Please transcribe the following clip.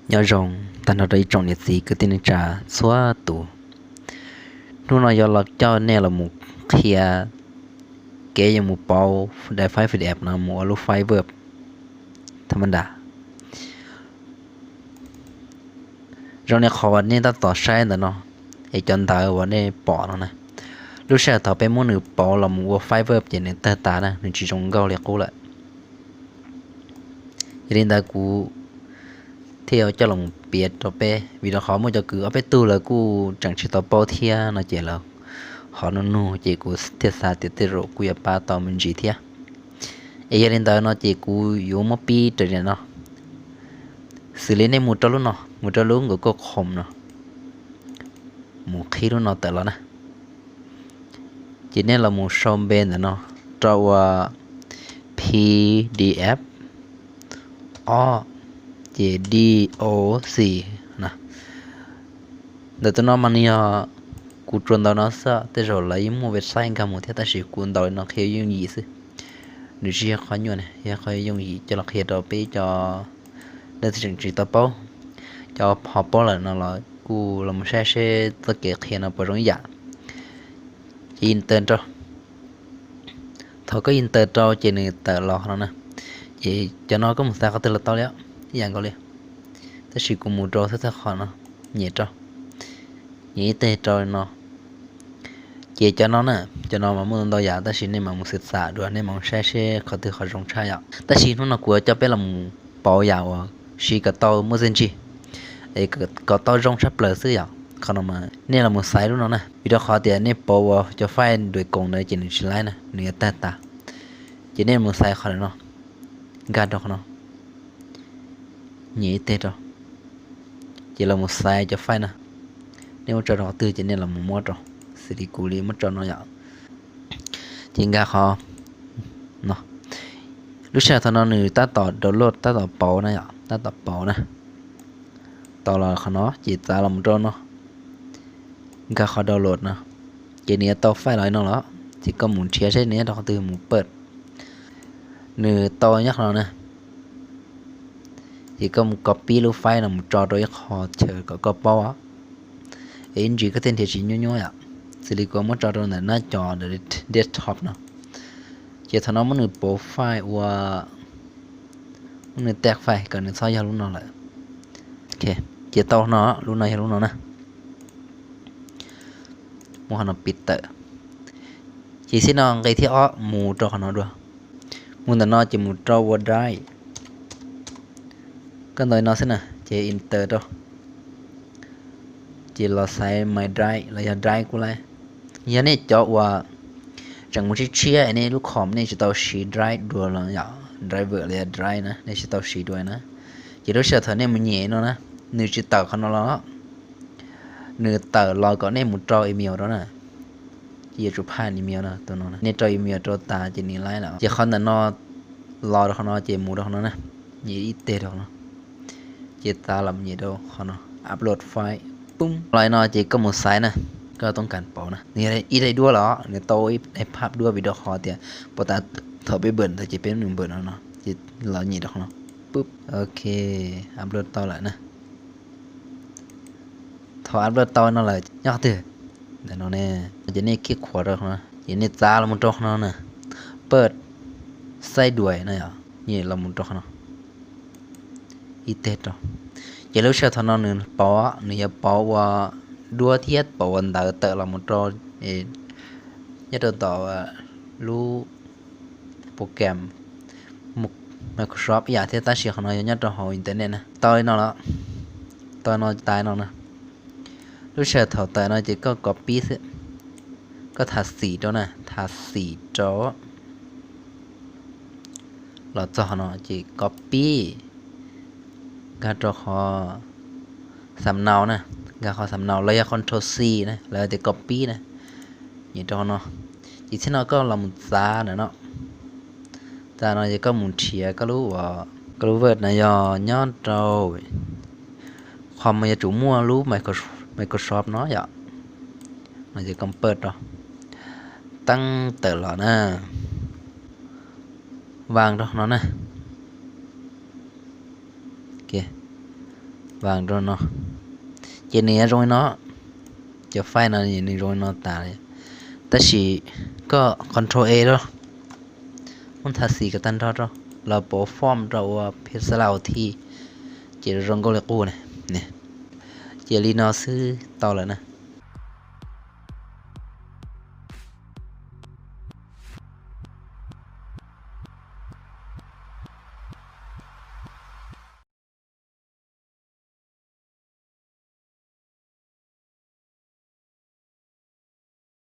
Nyob zoo tag nrho rau ib tsoom niam txiv kwv tij neej tsa txhua tus. Hnub no yuav los coj nej los mus qhia kev yuav mus pauv daim file P D F no mus ua lub file Word tham ma ntas. Zoo li qhov uas nej tab tom saib ntawm no, es cov ntawv uas nej pom no na, lub sij hawm thaum peb muab nws pauv los mus ua file Word ces nws tawg tas na, nws tsis zoo nkauj li qub lawm. Yog li ntawd kuv thiaj yuav coj los mus piav rau peb, vim rau qhov muaj cov kwv ob peb tug lawv kuj tseem tsis tau paub thiab no ces lawv ho nug nug ces kuv thiaj xav tias tej zaum kuj yuav pab tau me ntsis thiab. Es yog li ntawd no ces kuv yuav muab pib raws li no, xws li nej mus rau lub no, mus rau lub Google Chrome no, mus qhib lub no tawm los na. Ces nej los mus sau npe ntawm no, rau ua P D F ob, ces D O C na. Ntawm tus no mas nws yog, kuv tsuas ntaus no xwb, tej zaum lawv yeej muaj website nkag mus thiab, tab sis kuv ntaus li no qhia yooj yim xwb. Nws tsis yog qhov nyuaj na, yog qhov yooj yim coj los qhia rau peb cov leej twg tseem tsis tau paub. Cov ho paub lawm no los kuj los mus saib seb txoj kev qhia no puas zoo ib yam. Ces enter rau. Thaum koj enter rau ces nws tawm los qhov no na. Ces cov no koj mus xaiv qhov twg los tau li, ib yam nkaus li. Tab sis kuv mus rau thawj thawj qhov no, nyem rau, nyem ib teg rau no. Ces cov no na, cov no mas muaj ntau yam tab sis nej mam mus xav xav dua, nej mam saib seb qhov twg qhov zoo tshaj yom. Tab sis hnub no kuv yuav coj peb los mus pauv yam uas siv kom tau muaj txiaj ntsig, es kom tau zoo tshaj plaws xwb yom. Qhov no mas nej los mus xaiv lub no na, vim rau qhov tias nej pauv ua cov file dua koom ntawd ces nws tsis laib na, nws yuav tawg tas. Ces nej los mus xaiv qhov no, nkag rau qhov no, nyem ib teg rau. Ces los mus xaiv cov file na, nej muab tso rau qhov twg ces nej los mus muab rau, xws li kuv li muab tso no yom. Ces nkag qhov no, lub sij hawm thaum no nws tab tom download, tab tom pauv na yom, tab tom pauv na. Tau los qhov no ces txav los mus rau no, nkag qhov download no, ces nws yuav tau file los li no los, ces koj mus nrhiav seb nws nyob rau qhov twg mus pawj. Nws tau nyob qhov no na, ces koj mus copy lub file no mus tso rau ib qho chaw kom koj paub, es ib ntsis koj thiaj nrhiav tsis nyuaj nyuaj yom. Xws li kuv muab tso rau ntawm nab cov desktop no, ces thaum no muab nws pauv file ua, muab nws tag file kom nws txhob yog lub no lawm. Ces tau no, lub no yog lub no na. Muab qhov no piv tawm. Ces xib no nqe thib ob mus rau qhov no dua. Mus ntawm no ces mus rau ua drive. Koj ntaus li no xwb na, ces enter rau. Ces los xaiv my drive los yog drive kuj laib. Yog nej cov uas tseem mus tshiab tshiab es nej lub com nej tsis tau siv drive dua los yom, driver los yog drive na, nej tsis tau siv dua na, ces lub sij hawm thaum nej mus nyem no na, nws tsis tawm qhov no los, nws tawm los kom nej mus rau email rau na. Ces yuav tsum phaj email no, tus no nej rau email rau tas ces nws laib lawm. Ces qhov ntawm no los rau qhov no ces mus rau qhov no na, nyem ib teg rau qhov no, ces txav los nyem rau qhov no, upload file, pum, los li no ces koj mus xaiv na, koj toob kas pauv na. Nws yog ib daim duab los, nws tau ib daim phaj duab vim rau qhov tias puag ta thaum peb npawm ntawd ces peb nws npawm no no, ces los nyem rau qhov no, pub, ok, upload tau lawm na. Thaum upload tau no lawm nyob qhov twg? Ntawm no ne, ces nej kij qhuav rau qhov no, ces nej txav los mus rau qhov no na, pawj xaib duais no yom, nyem los mus rau qhov no, ib teg rau. Ces lub sij hawm thaum no nws pauv, nws yuav pauv ua duab thiab pauv ua ntawv tawm los mus rau, nyob rau tom lub program Microsoft ib yam thiab tab sis qhov no yog nyob rau hauv internet na. Tau li no los, tau no tas no na. Lub sij hawm thaum tawm no ces koj copy xwb, koj tha xim rau na, tha xim rau los txog qhov no ces copy, nkag rau qhov xam nau na, nkag qhov xam nau los yog control C na, lawv tias copy na, nyem rau qhov no. Ces txij no koj los mus txav ntawm no, txav no ces koj mus nrhiav koj lub, koj lub Word no yog nyob rau, qhov mas yuav tsum muaj lub Microsoft no yom, no ces koj pawj rau, teeb tawm los na, vaa rau qhov no na. Vam rau no. Ces nws yuav zoo li no, cov file no nws zoo li no tas li. Tab sis koj control A lawm, muab tha xis kom tag nrho rau, los pauv form rau ua pixel ot, ces zoo nkauj li qub na. Ces li no xwb tau lawm na.